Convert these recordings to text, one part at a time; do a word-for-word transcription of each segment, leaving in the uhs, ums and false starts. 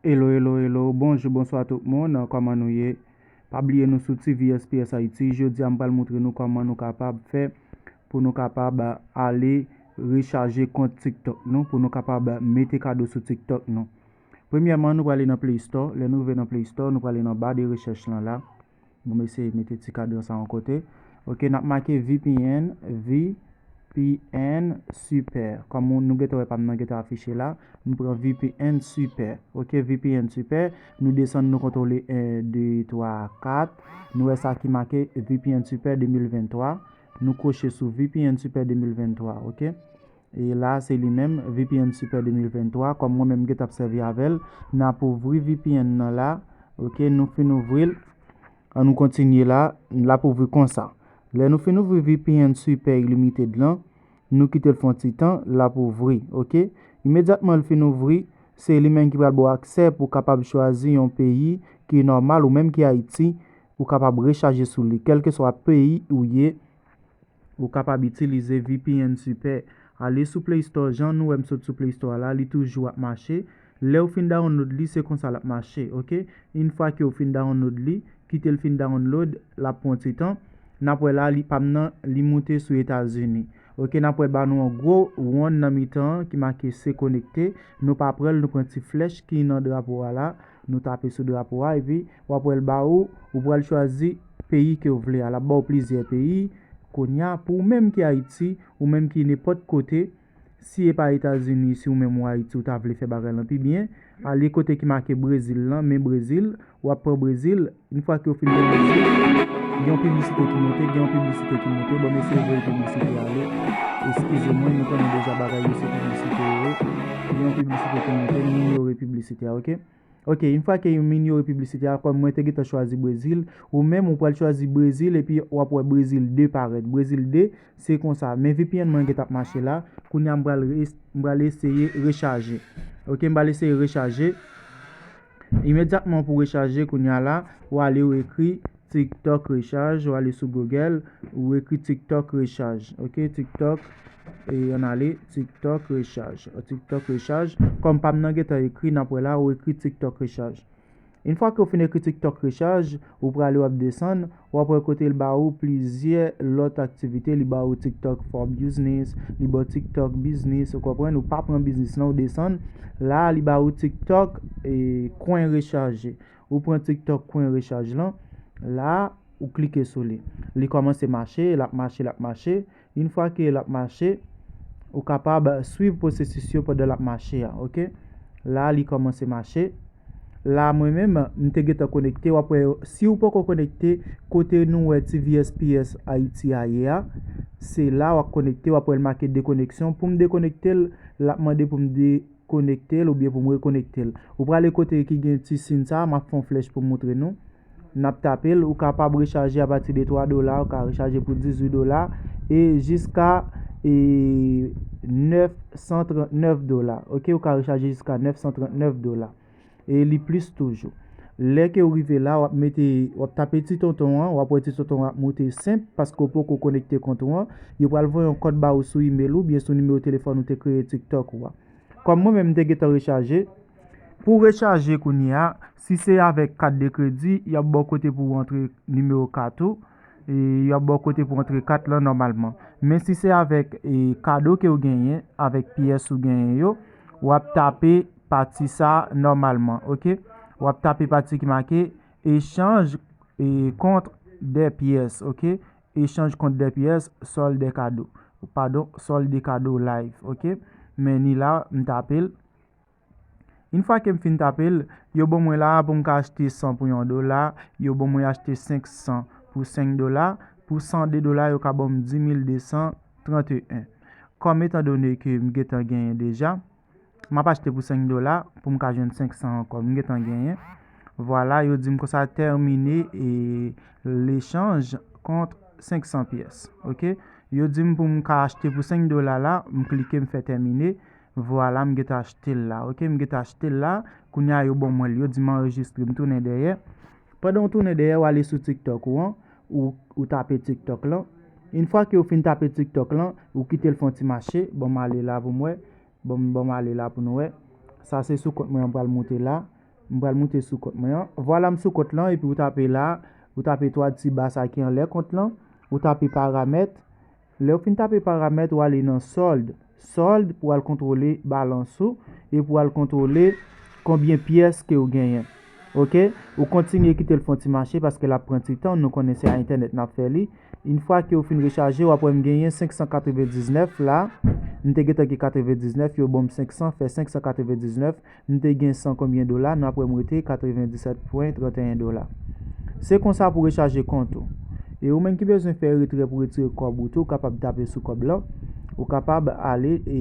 Hello, hello, hello. Bonjou, bonswa tout moun. Kòman nou ye? Pa bliye nou sou T V S P S Haiti. Jodi a, m pral montre nou kòman nou kapab fè pou nou kapab ale rechaje kont TikTok nou, pou nou kapab mete kado sou TikTok nou. Premyèman, nou prale nan Play Store. Lè nou rive nan Play Store, nou prale nan ba de rechèch lan la. Bon, m eseye mete ti kadran sa yon kote. Ok, n ap make V P N, V P N Super. Kòm nou gentan wè pa m nan gentan afiche la, nou pran V P N Super. Ok, V P N Super, nou desann, nou kontwole en, de, twa, kat. Nou wè sa ki make V P N Super de mil venntwa. Nou kwoche sou V P N Super de mil venntwa, ok? E la, se li menm, V P N Super de mil venntwa. Kòm mwen menm m gentan ap sèvi avè l, n ap ouvri V P N nan la. Ok, nou fin ouvri l. An nou kontinye la, l ap ouvri konsa. Lè nou fin ouvri V P N Super Ilimited lan, nou kite l fè yon ti tan, l ap ouvri, ok? Imedyatman l fin ouvri, se li menm ki pral ba w aksè pou w kapab chwazi yon peyi ki nòmal ou menm ki Ayiti, ou kapab rechaje sou li, kèlkeswa peyi ou ye, ou kapab itilize V P N Super. Ale sou Play Store, jan nou wè m sot sou Play Store la, li toujou ap mache. Lè w fin download li, se konsa l ap mache, ok? Yon fwa ke w fin download li, kite l fin download, l ap pran ti tan. N ap wè la, li pa m nan, li moute sou Etazini. Ok, n ap wè l ba nou yon gwo wonn nan mitan an ki make se konekte. Nou pa pran l, nou pran ti flèch ki nan drapo a la. Nou tape sou drapo a, epi w ap wè l ba ou, ou pral chwazi peyi ke w vle a. L ap ba w plizyè peyi. Kounye a, pou ou menm ki Ayiti, ou menm ki nenpòt kote, si e pa Etazini, si ou menm ou Ayiti, ou ta vle fè bagay lan pi byen, ale kote ki make Brezil lan, men Brezil, w ap pran Brezil. Yon fwa ke w fin pran Brezil, gen yon piblisite ki monte, gen yon piblisite ki monte. Bon, m eseye voye piblisite a ale. Eskize mwen, nou konnen deja bagay yo se piblisite yo ye. Gen yon piblisite ki monte, m inyore piblisite a, ok? Ok, yon fwa ke m inyore piblisite a, kòm mwen te gentan chwazi Brezil, ou menm ou pral chwazi Brezil epi w ap wè Brezil de parèt. Brezil de, se konsa. Men V P N mwen gentan ap mache la. Kounye a m pral, m pral eseye rechaje. Ok, m pral eseye rechaje. Imedyatman pou rechaje, kounye a la, w ale w ekri TikTok rechaj, w ale sou Google, ou ekri TikTok rechaj. Ok, TikTok, e ann ale, TikTok rechaj. TikTok rechaj. Kòm pa m nan gentan ekri, n ap wè la, ou ekri TikTok rechaj. Yon fwa ke w fin ekri TikTok rechaj, ou prale w ap desann, w ap wè kote l ba ou plizyè lòt aktivite, li ba ou TikTok for Business, li ba w TikTok Business, ou konprann, ou pa pran biznis lan, ou desann. La, li ba ou TikTok e kwen rechaje. Ou pran TikTok kwen rechaj lan, la, ou klike sou li. Li kòmanse mache, l ap mache, l ap mache. Yon fwa ke l ap mache, ou kapab swiv pwosesis yo pandan l ap mache a, ok? La, li kòmanse mache. La, mwen menm, m te gentan konekte. W ap wè, si w poko konekte, kote nou wè T V S P S Haiti a ye a, se la w ap konekte, w ap wè l make dekoneksyon. Pou m dekonekte l, l ap mande pou m de konekte l oubyen pou m rekonekte l. Ou prale kote ki gen ti siy sa, m ap fè yon flèch pou m montre nou. N ap tape l, ou kapab rechaje apati de twa dola, ou ka rechaje pou dizuit dola, e jiska, e, nèf san trannèf dola. Ok, ou ka rechaje jiska nèf san trannèf dola. E li plis toujou. Lè ke w rive la, w ap mete, w ap tape ti tonton an, w ap wè ti tonton an ap moute senp, paske w poko konekte kont ou an. Yo pral voye yon kòd ba ou sou imèl ou, oubyen sou nimewo telefòn ou te kreye TikTok ou a. Kòm mwen menm m te gentan rechaje, pou w rechaje kounye a, si se avèk kat de kredi, y ap ba w kote pou w antre nimewo kat ou, e y ap ba w kote pou w antre kat lan nòmalman. Men si se avèk, e, kado ke w genyen, avèk pyès ou genyen yo, w ap tape pati sa nòmalman, ok? W ap tape pati ki make échange, e, contre des pièces, ok? Échange contre des pièces, solde de cadeau. Padon, solde de cadeau live, ok? Men ni la, m tape l. Yon fwa ke m fin tape l, yo ban mwen la pou m ka achte san pou yon dola, yo ban mwen achte senk san pou senk dola, pou san de dola, yo ka ban m dis mil de san trannteyen. Kòm etandone ke m gentan genyen deja, m ap achte pou senk dola, pou m ka jwenn senk san ankò, m gentan genyen. Vwala, yo di m konsa, terminer, e, l'échange contre cinq cents pièces. Ok? Yo di m pou m ka achte pou senk dola la, m klike, m fè terminer. Vwala, m gentan achte l la. Ok, m gentan achte l la. Kounye a, yo ban mwen l. Yo di m anrejistre, m tounen dèyè. Pandan w tounen dèyè, w ale sou TikTok ou an, ou, ou tape TikTok lan. Yon fwa ke w fin tape TikTok lan, ou kite l fè yon ti mache. Ban m ale la pou m wè. Ban m, ban m ale la pou nou wè. Sa se sou kont mwen an pral moute la. M pral moute sou kont mwen an. Vwala, m sou kont lan, epi ou tape la, ou tape twa ti ba sa ki anlè kont lan, ou tape paramèt. Lè w fin tape paramèt, ou ale nan sòld. Sòld pou al kontwole balans ou e pou al kontwole konbyen pyès ke w genyen. Oke? Ou kontinye kite l fè yon ti mache paske l ap pran ti tan, nou konnen se a entènèt n ap fè li. Yon fwa ke w fin rechaje, w ap wè m genyen senk san katrevendiznèf la. M te gentan gen katrevendiznèf, yo ban m senk san, fè senk san katrevendiznèf. M te gen san konbyen dola, n ap wè m rete katrevendisèt pwen tranteyen dola. Se konsa pou rechaje kont ou. E ou menm ki bezwen fè retrè pou retire kòb ou tou, ou kapab tape sou kòb lan. Ou kapab ale e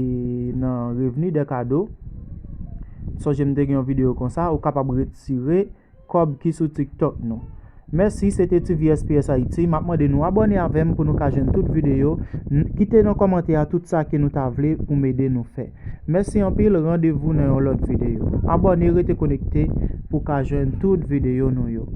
nan revni de kado. Sonje m te gen yon videyo konsa, ou kapab retire kòb ki sou TikTok nou. Mèsi, se te T V S P S Haiti. M ap mande nou abòne avè m pou nou ka jwenn tout videyo. N- Kite nan kòmantè a tout sa ke nou ta vle pou m ede nou fè. Mèsi anpil, randevou nan yon lòt videyo. Abòne, rete konekte pou ka jwenn tout videyo nou yo.